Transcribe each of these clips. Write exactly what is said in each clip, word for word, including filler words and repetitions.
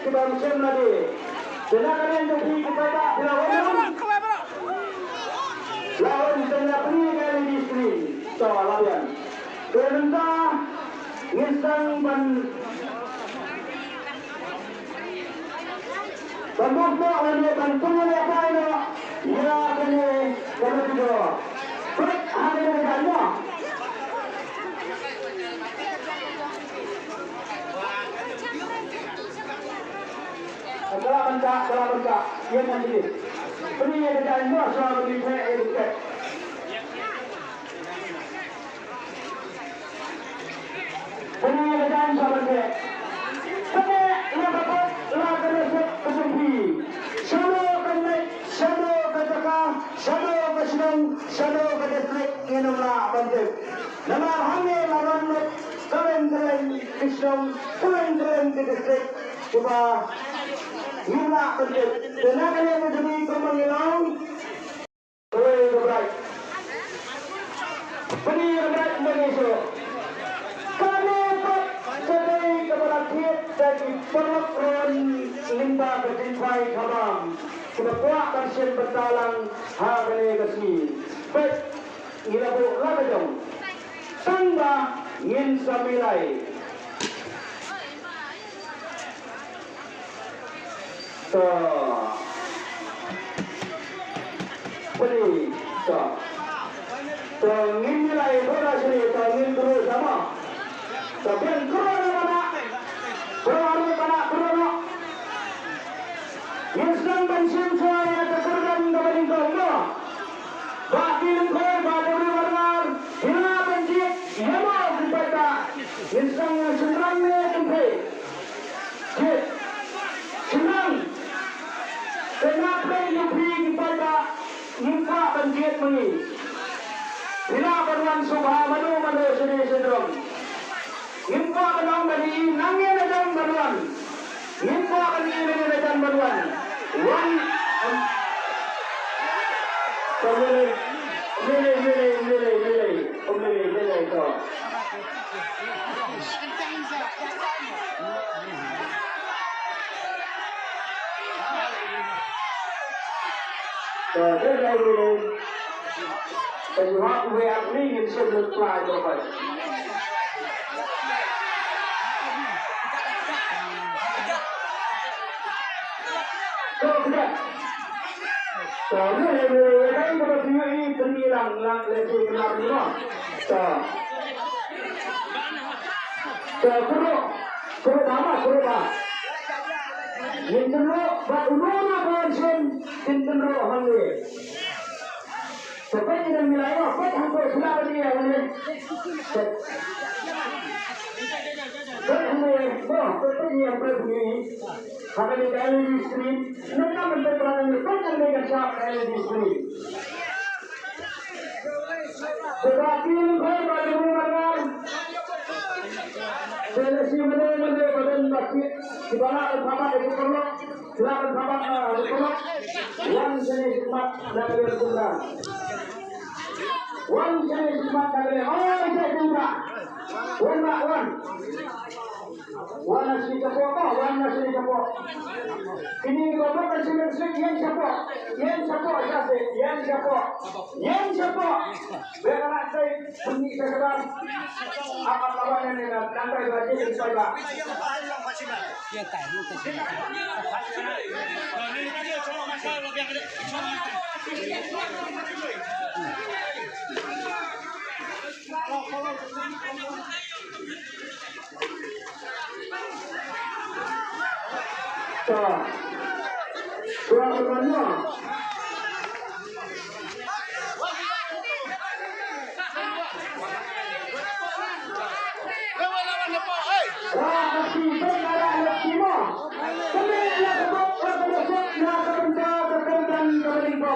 Kiba ym shym la dei. Te na ka liang jong phi ki paidbah phi la wan. La wan te na phi ka L E D screen. To la biang. Te mynta ngin sdang ban ban buh noh lane ban pynïatai noh ïa kane ka lucky draw. Peit ha kane ka jaiñ mo. Ka la ban kah, ka la ban kah. Ïa ka jaiñ. Pynïatai noh shuwa ban ïatai ïa ka. Kane ka dang sa ban beh. Kane la ka kot, la ka nasib ka jong phi. Shano ka leit, shano ka jaka, shano ka shnong, shano ka district, ngin ym lah ban tip. Namar hangne la wan lut kylleng kylleng ki shnong, kylleng kylleng ki district kiba ngim lah ban tip. Te na ka liang ka jong ngi kumba ngi long. Kawei ka bright. Pynïaid ka bright ba ngi shuh. Kane pat ka dei kaba la thied da ki paralok ruh lyngba ka jingkhwai khabam kiba kwah ban shim bynta lang ha kane ka sngi. Peit, ngi la buh la ka jong. Tang ba ngin sa milai. To. Pynïaid. To. To ngin ïaleh ïa ka shane, to ngin kyrwoh sama. To biang kyrwoh na bana. Kyrwoh na bana, kyrwoh na. Ngin sdang ban shim shuwa ïa ka kyrdan kaba nyngkong mo. Bah Ki Lyngkhoi, Bah W Marngar, phi lah ban jied ïa mo ki paidbah. Ngin sdang ïa shynrang ne kynthei. Jied. Shynrang. Te na pdeng ïa phi ki paidbah, ngim kwah ban jied ma ngi. Phi lah ban wan sngewbha mano mano shane sha jrong. Ngim kwah ban ong ba dei nangno nangno ban wan. Ngim kwah ban ïa nangno nangno ban wan. Wan, em, to mele, mele, mele, mele, mele, to mele, mele, to. To, dei dei mele. Tang ba uwei ar ni ngin shem lut pla jong ka. To, kdang. To, ni, ni, ni, ni, ni, ni, ni, ni, lang, lang, lang, lang, lang, lang. To. To, kuro, kuro ba ma, kuro ba. Ngin tynro, ba uno na ko shen, ngin tynro hangne. Peit ïa ngi lai mo, peit hangto sila ba dei ïa ngi. Peit hangne mo, peit ïa ngi. Ha kane ka L E D screen. Nangta mynta ka la ngi peit hangne ka shah ka L E D screen. Sila ki ym peit ba dei mo ngan. Sila shi mynne mynne ba don ba ki, kiba lah ban phabat ïa ki paralok. Lah ban phabat, ah, ïa ki paralok. Wan shane shi khmat na ka liang kumta. Wan shane shi khmat na ka liang. Oh, ïa ki kumta. Wan bah, wan. Wan na shane shapoh, oh, wan na shane shapoh. Kine kiba bok na shane shapoh, ïeng shapoh. Ïeng shapoh, ïa se, ïeng shapoh. Ïeng shapoh. Biang anak sai. Bunyi ka kebang. Apa kabar ni, ni, ni? Nang bai ba, jin bai ba. To. Suara mana? Wah, ka si, bang ara lok si mo. Kami lok bok, lok bok, na ka bynta ka kyrdan ka bynta.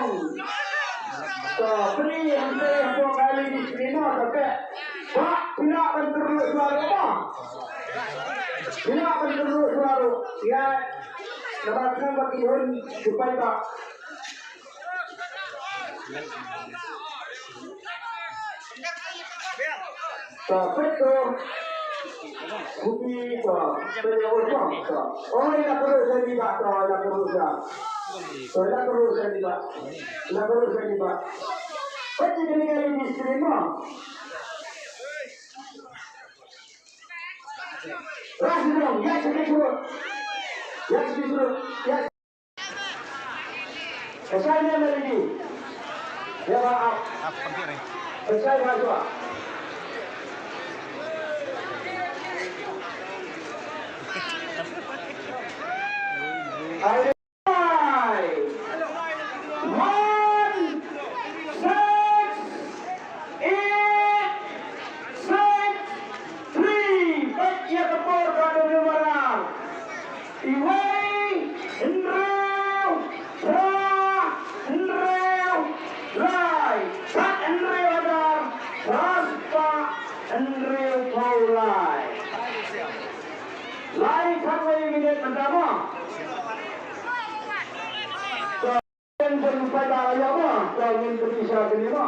To, pynïaid hangtei hapoh ka L E D screen mo, to, peit. Bah, phi lah ban kyrduh shuwa ruh mo. Phi lah ban kyrduh shuwa ruh. Ïa, namar khnang ba ki hun ki paidbah. To, peit to. Kupi to, to ya ko to. Oh, ila kuru sa di ba to, ila kuru sa. To ila kuru sa di ba. Ila kuru sa di ba. Pati ni kali di stream mo. Ras dong, ya sini dulu. Ya sini dulu. Ya. Pechai dia lagi. Ya, maaf. Pechai masuk. Ayo. One, six, eight, six, three. Peit ïa ka por ka dei mar. Iwei, hynriew, phra, hynriew, lai. Khat hynriew hajar, phra spah, hynriew phew lai. Lai khatwei minit mynta mo. Ken pen paidbah ïa mo, to ngin pynbeit sha kane mo.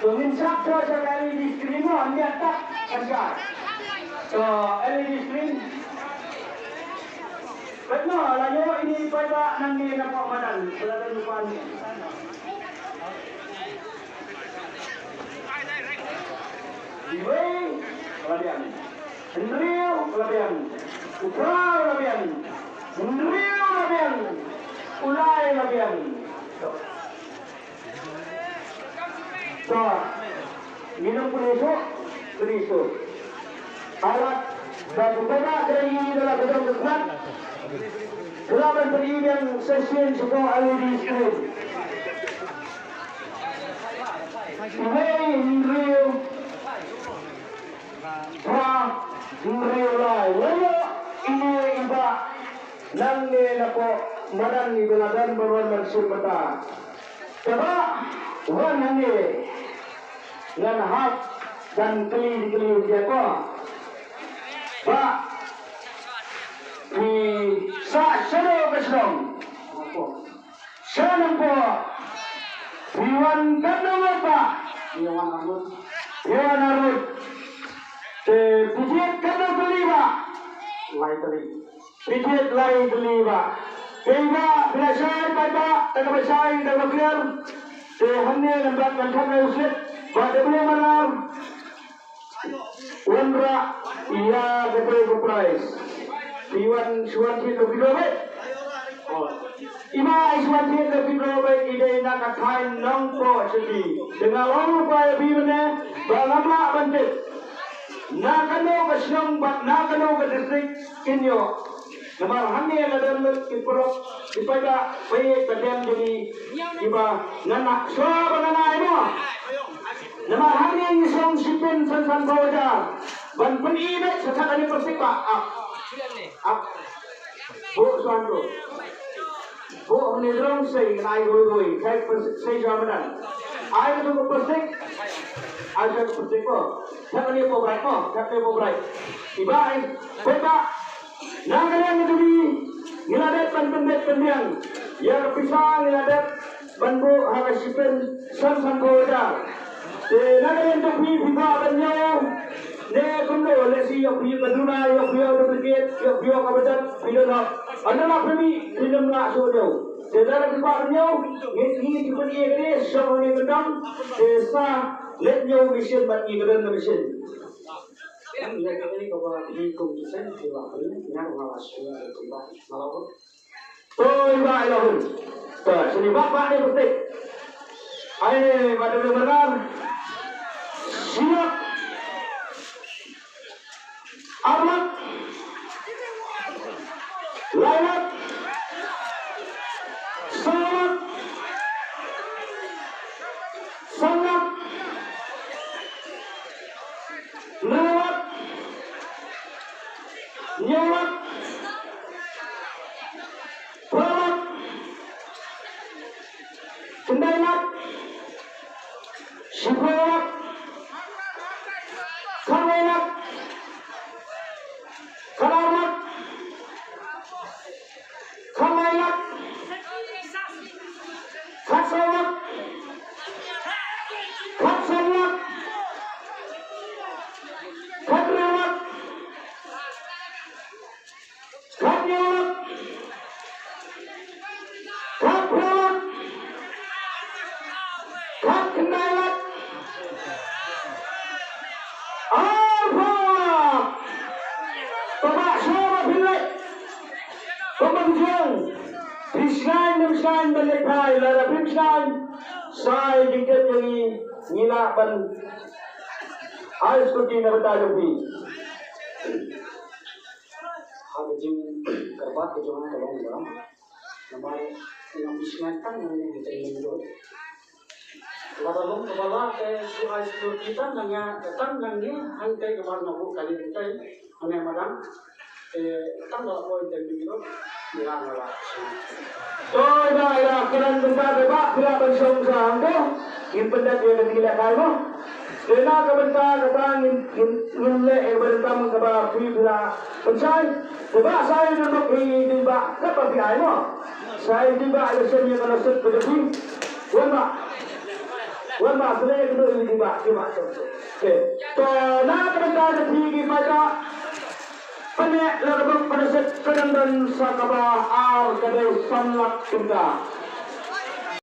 To ngin shah sha ka L E D screen mo, ngin tak kan shah. To L E D screen. Peit mo, la ïoh ine i paidbah nangne na pok madan, pynlait lypa ne. Iwei, la biang. Hynriew, la biang. U phra, la biang. Hynriew, la biang. U lai, la biang. To, ngin ym pynïasoh, pynïasoh. Alat, ba u paidbah ka dei ïa la ka dei ka khmat. Ka la ban pynïasoh biang sa shisien sha ka L E D screen. Iwei, hynriew, phra, hynriew, lai. Lano ine i bah nangne na pok madan iba la don ban wan ban shim bynta. Te bah, wan hangne. Ngan hap ban kylli kylli ïa phi. Bah, phi sah shano ka shnong? Sha Nongpoh. Phi wan katno ngut bah? Phi wan arngut. Phi wan arngut. Te phi jied katno tylli bah? Lai tylli. Phi jied lai tylli bah. Te bah, phi la shai pat bah, te kaba shai, te kaba clear. Te hangne nambat ngan thok ïa u slip. Bah, te phi wan ar. Wanrah ïa kata ka prize. Phi wan shu wan thied da phi dro beit. Oh. I ba i shu wan thied da phi dro beit i dei na ka thaiñ Nongpoh Shakri. Te nga ong lypa ïa phi mynne ba ngam lah ban tip na kano ka shnong bad na kano ka district kin ïoh. Namar hangne la don lut ki paralok, ki paidbah, peit ba dem jong ngi kiba ngan ai, shuwa ba ngan ai mo. Namar hangne ngi song shiphew san san phew hajar. Ban pyni beit sa kane plastik ba ap. Ap. Buh shuwa to. Buh hangne jrong sei ngan ai roi roi. Kai plastik sei shuwa madan. Ai to plastik. Ai to plastik ko. Sa kane plastik ko. Sa kane plastik. Iba ai. Paidbah. Na ka liang jong ngi, ngi la dep ban pynbeit pynbiang ïa ka pisa, ngi la dep ban buh ha ka shiphew san san phew hajar. Te na ka liang jong phi, phi kwah ban ñiew ne kumno, lehse ïoh phi ka duna, ïoh phi ka duplicate, ïoh phi ka bajat, phi don hok. Ynda la phi mih, phi nym lah shuh ñiew. Te lada phi kwah ban ñiew, ngi, ngi, ngi pynïeng ne shong ne kyndong. Te sa leit ñiew machine bad ngi ka don ka machine. To, i bah, i la hun. To, sini bah, bah, dei plastik. Ai, bah, dei markar. Siap. Arlak. Lailak. Salak. Sanglak. Hynriewlak. Hynñiewlak. Phralak. Khyndailak. Shiphewlak. Khatwei lak. Khatar lak. Jong, phi sngewbha, phi sngewbha ban leit phai, lada phim sngewbha, sa ïa ki jingtip jong ngi, ngi lah ban ai scooty na bynta jong phi. Ha ka jingkyrpad ka jong nga ka long ba, namar nga phi sngewbha tang nangne ha jingmynjur. Lada long kaba lah te shu ai scooty tang nangne, tang nangne hangtei, kaba nga buh kali hangtei, hangne madan. Te tang ba la poi te mih ruh, ïa nga la. To, ïa, ïa, kren bynta te ba, phi lah ban shong sha hangto. Ngin pyndep ïa ka jingïalehkai mo. Te na ka bynta kata ngin, ngin, ngin leh ïa ka bynta kaba phi, phi lah pynshai. Te ba sa ïa ka dei ba, kaba phi ai mo. Sa ïa ka dei ba, ïa shem ïa ka nasib ka dei phi. Wan ba. Wan ba, sa ïa ka dei ba, dei ba. Okay. To, na ka bynta ka phi ki paidbah. Pyneh la ka bok pynasep ka dang don sa kaba ar ka dei san lak tyngka.